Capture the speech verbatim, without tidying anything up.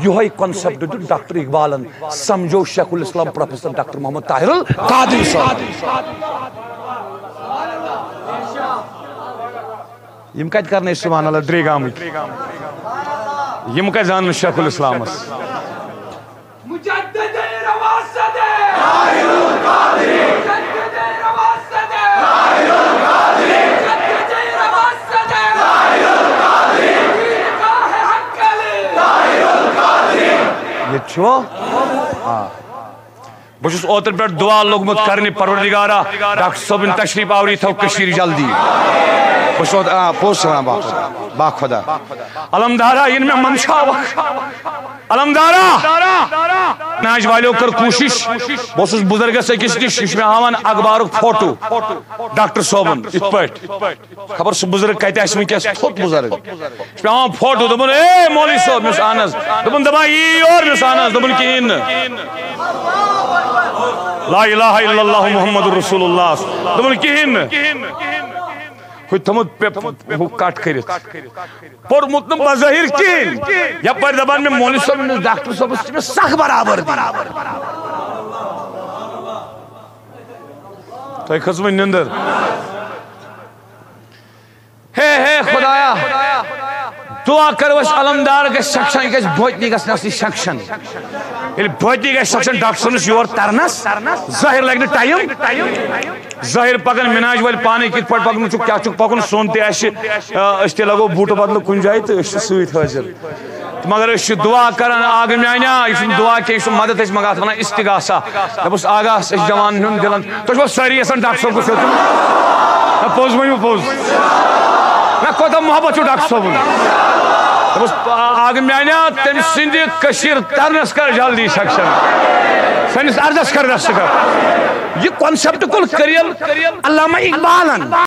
یہے کانسیپٹ دیُت ڈاکٹر اقبالن، سمجھو شیخ الاسلام پروفیسر ڈاکٹر محمد طاہر القادری صٲب۔ یم کتہِ کرنے سبحان اللہ درے گامٕکۍ؟ یم کتہِ زانن شیخ الاسلامس؟ مجدد رواصد۔ مجدد رواصد۔ مجدد رواصد۔ ییٚتہِ چھُوا؟ آ۔ بہٕ چھُس اوترٕ پٮ۪ٹھ دُعا لوٚگمُت کرنہِ، پروردگارا، ڈاکٹر صٲبٕنۍ تشریف آوری تھاو کٔشیٖرِ جلدی۔ بہٕ چھُس اوترٕ، آ، پوٚز چھُ وَنان، با خۄدا، با خۄدا۔ علمدارا، یِن مےٚ منٛدچھاوکھ۔ علمدارا، ناج والیو کٔر کوٗشِش۔ بہٕ اوسُس بُزرگس أکِس نِش، یہِ چھُ مےٚ ہاوان اخبارُک فوٹو، ڈاکٹر صٲبُن، یِتھ پٲٹھۍ۔ خبر سُہ بُزرگ کتہِ آسہِ وٕنکیٚس، تھوٚد بُزرگ۔ چھُ پٮ۪وان فوٹو، دوٚپُن، "اے مولوی صٲب"، مےٚ اوس، "اہن حظ"، دوٚپُن، "دَپان یی یور"، مےٚ اوس، "اہن حظ"، دوٚپُن، "کِہیٖنۍ نہٕ"۔ لا الہ الا اللہ محمد رسول اللہ۔ دوٚپُن، "کِہیٖنۍ نہٕ"۔ ہُہ تہِ تھوٚمُت پے-، ہُہ کٹ کٔرِتھ۔ پوٚرمُت نہٕ بظٲہِر کِہیٖنۍ۔ یپٲرۍ دَپان مےٚ مولوی صٲب، أمِس ڈاکٹر صٲبَس چھِ مےٚ سخ برابردی۔ تۄہہِ کھٔژوٕ نِندٕر؟ ہے ہے خدایا، دعا کرو أسۍ علمدار گژھِ سیکشن، یہِ گژھِ بوتنی گژھنس نِش سیکشن۔ ییٚلہِ بوتنی گژھِ سیکشن ڈاکٹر صٲبنس یور ترنس، ظٲہر لگہِ نہٕ ٹایم۔ ظٲہر پکن مناج وٲلۍ پانے کِتھ پٲٹھۍ پکُن چھُ، کیٛاہ چھُکھ پکُن، سون تہِ آسہِ، آ، أسۍ تہِ لگو بوٗٹہٕ بدلہٕ کُنہِ جایہِ تہٕ أسۍ چھِ سۭتۍ حٲضِر۔ تہٕ مگر أسۍ چھِ دعا کران، آگہٕ میانیا، یہِ چھُنہٕ دعا کینٛہہ، یہِ چھُ مدد، أسۍ منٛگان، اَتھ وَنان استغاثہ۔ دوٚپُس، آغا، أسۍ چھِ جوان ہیوٚن دِلن، تُہۍ چھِوا سٲری یژھان ڈاکٹر صٲب گوٚژھ یوٚتُن؟ نہ، پوٚز ؤنِو، پوٚز۔ مےٚ کوٗتاہ محبت چھُ ڈاکٹر صٲبُن۔ دوٚپُس، آ-، آگہٕ میانیا، تٔمۍ سٕنٛدِ کٔشیٖرِ ترنس کر جلدی سیکشن۔ سٲنِس عرضس کر دستخط۔ یہِ کانسیپٹ کُل کٔرِل علامہ اقبالن۔